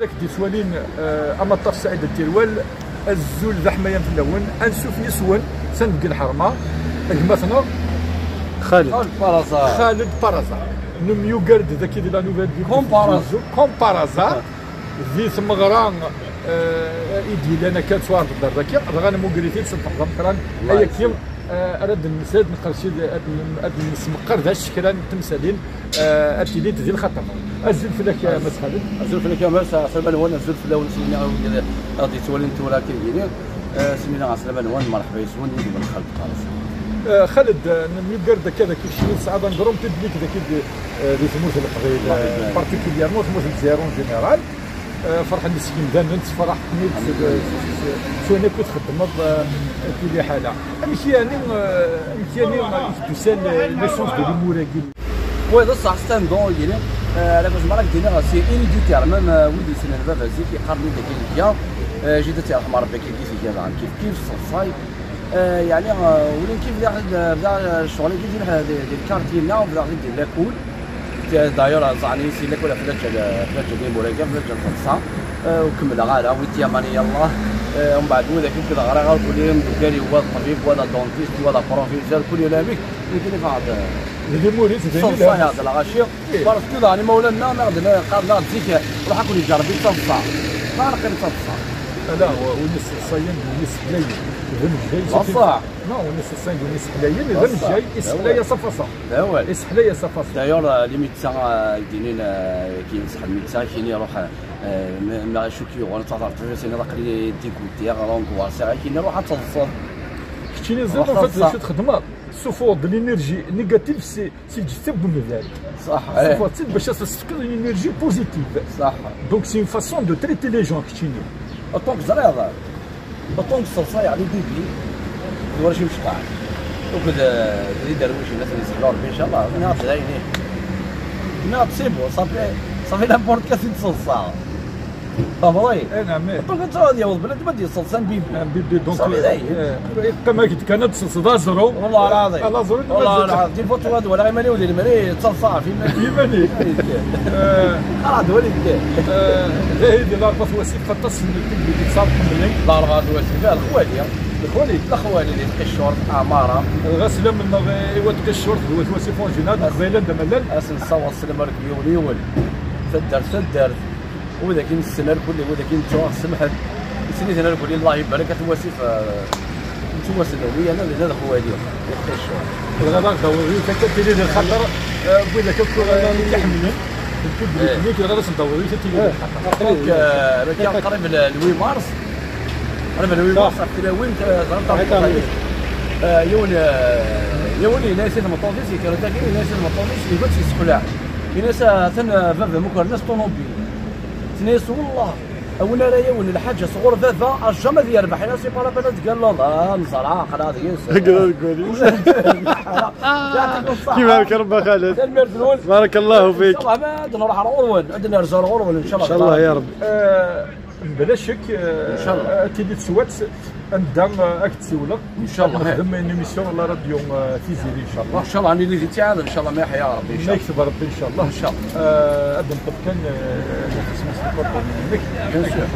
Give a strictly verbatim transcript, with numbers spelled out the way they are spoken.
Ad k-d-yettwalin, eh, amaṭṭaf Saɛid Tirwal, azul d aḥmayan fell-awen, ansuf yes-wen, san deg lḥerma, gma-tneɣ Xaled. Xaled Paraza. Xaled Paraza. Nemyugar-d daki di la nouvelle ville. Comme par hasard. Comme par hasard. Di tmeɣra, eh, i d-yellan akka, ttwaɛreḍ-d ar daki, dɣa nemmuger-it-id s lḥeḍra n kra n ayaki, eh, ara d-nnes-, ad nqersi, ad n-, ad nesmeqqer d acu kra n temsalin, eh, ad tilint di lxaṭer. Azul fell-ak, a Mass Xaled. Azul fell-ak, a Mass, ɛeslama-nwen, azul fell-awen, s-, wid i ɣ-d-yettwalin tura akka-agi. Eh, s-, wid i ɣ-, ɛeslama-nwen, merḥba yes-wen, yid-wen Xaled Paraza. Eh, Xaled, eh, nemyugar-d akka d keččini, tesɛiḍ un grand public daki di, eh, di tmurt n Leqbayel, eh, particulièrement tmurt n Lezzayer en général. Eh, ferḥen yes-k yimdanen, ttferḥen-id s, s, s, s wayen akk i txeddmeḍ, eh, di liḥala. Amek yani, eh, amek yani i k-d-tusa l-, l'essence de l'humour-agi? Oui, d ṣṣeḥ, c'est un don, yili. Eh, ala, nezmer ad k-d-iniɣ, c'est héréditaire, même, eh, wid yessnen baba zik, yeqqar-d-id akken iga, eh, jida-tt yerḥem Rebbi, akken i tga daɣen kif kif, ṣṣeḥṣay. Eh, yeɛni, eh, ula d nekk bdiɣ, bdiɣ, eh, ccɣel-agi di lḥ-, di, di lkarti-nneɣ, bdiɣ di, di lakul. D'ailleurs, ẓẓɛen-iyi si lakul ɣef laǧal, ɣef laǧal n Imuraga, ɣef laǧal n Taḍsa. Eh, ur kemmleɣ ara, wid yamani yallah. Eh, umbeɛd widak i d-ɣriɣ akk, ula d imdukal-iw, wa d ṭṭbib, wa d adentist, wa d aprofiseur, kul ulamek, nekkini faqeɛ d, d lɣaci. Parce que daɣen imawlan-nneɣ, neɣ d, qqaren-aɣ-d zik, ruḥ ad ken-iǧerreb i d taḍsa. Ma neqqim d taḍsa. Ala, win iseḍsayen, win iseḥlayen, d amejjay. D ṣṣeḥ. Non, win iseḍsayen, win iseḥlayen, d amejjay, iseḥlay-as afaṣa. D awal. Iseḥlay-as afaṣa. D'ailleurs, euh, les médecins, euh, i d-inin, euh, ki yenṣeḥ lmedsa, kini ruḥ, euh, ma, ma acu k-yuɣen, ad teɣreḍ ɣef sin, aql-i dégoûté, ɣer angoissé, kini ruḥ ad teḍseḍ. Keččini ẓid, en fait, d acu txedmeḍ? Tessuffuɣeḍ-d l'énergie négative, c'est Si lǧetta n umdan. Ṣaḥ, eh. Tessuffuɣeḍ-tt-id bac ad as-tefkeḍ une énergie positive. Ṣaḥ. Donc c'est une façon de traiter les gens, keččini. Autant que ẓriɣ, autant que ṣṣeḍṣa, yeɛni bibi, d warrac imecṭaḥ. Akked, eh, d iderwicen, ad ten-yesseḥlu Rebbi, inchallah. Nniɣ-d d ayen. Nniɣ-d c'est bon, ça fait, ça fait n'importe quoi, c'est de ṣṣeḍṣa. Tfehmeḍ-iyi? Eh, naɛam, eh. Donc, ad yaweḍ bnadem ad yeṣṣeḍṣa un bébé. Un bébé, donc, ça, eh, yeqqim-ak-d kan ad tesseḍseḍ aẓru. Wallah lɛaḍim. Ala aẓru. Wallah lɛaḍim. Di lfoto ad walaɣ iman-iw di lemri, ttaḍsaɣ ɣef iman-iw. Iman-ik. Eh. Ara d wali deg. Eh, dahi di Larebɛa n Wasif, aṭas n lkul i yettṣarfen mliḥ. Larebɛa n Wasif, ah, lexwali. Lexwali? Lexwali di Tqiccurt, Ɛmara. Lɣasla menneɣ i wat Tqiccurt, d wat Wasif en général, d Leqbayel anda ma llan. Ad sen-nessaweḍ sslam ar yiwen yiwen. Taddart, taddart. Widak i nessen arkelli, widak i nettuɣ, semḥen. Nessen-iten arkelli, Allah ibarek, at Wasif, eh, nettwassen, wi yerna dinna d xwali, iqqic. Dɣa d aɣ-d-tawiḍ yiwet akka tili di lxaṭer, eh, n widak akk, eh, i k-iḥemmlen, d public-nni, dɣa d asen-d-tawiḍ yiwet ad tili di lxaṭer. Donc, eh, akka qrib l-, le huit mars, qrib le huit mars, ɣef tlawin, eh, ẓrant ɣef tmeṭṭut-ik. Eh, yiwen, eh, yiwen yenna-yas i tmeṭṭut-is, yekker-d akkin, yenna-yas i tmeṭṭut-is, yebda-tt yessexlaɛ. Yenna-yas, "Atan, eh, baba-m ukren-as ṭunubil." Tenna-yas, "Wellah, a win ara yawin lḥaǧa sɣur baba, a jamais ad yerbeḥ." Yenna-yas, "Iparabana tgalleḍ, ah, neẓra, aql-aɣ deg-s." Aql-aɣ deg wali. Yeɛṭik ṣṣeḥḥa. Kibarek Rebbi a Xaled. Tanemmirt-nwen. Barakallahu fik. Inchallah, ma ad nruḥ ar ɣur-wen, ad nerzu ar ɣur-wen, inchallah. Inchallah ya Rebbi. Eh, mebla ccek, eh, inchallah, ad tili teswiɛt. Anda, eh, ad k-d-siwleɣ. Inchallah. Ad nexdem une émission la radio, eh, Tiziri, inchallah. Inchallah, ad nili di ttiɛad, inchallah, ma yeḥya Rebbi, inchallah. Ma yekteb Rebbi, inchallah. Inchallah. Eh, ad nṭeḍ kan, eh, isem-is lpurṭabl-nnek. Bien sûr.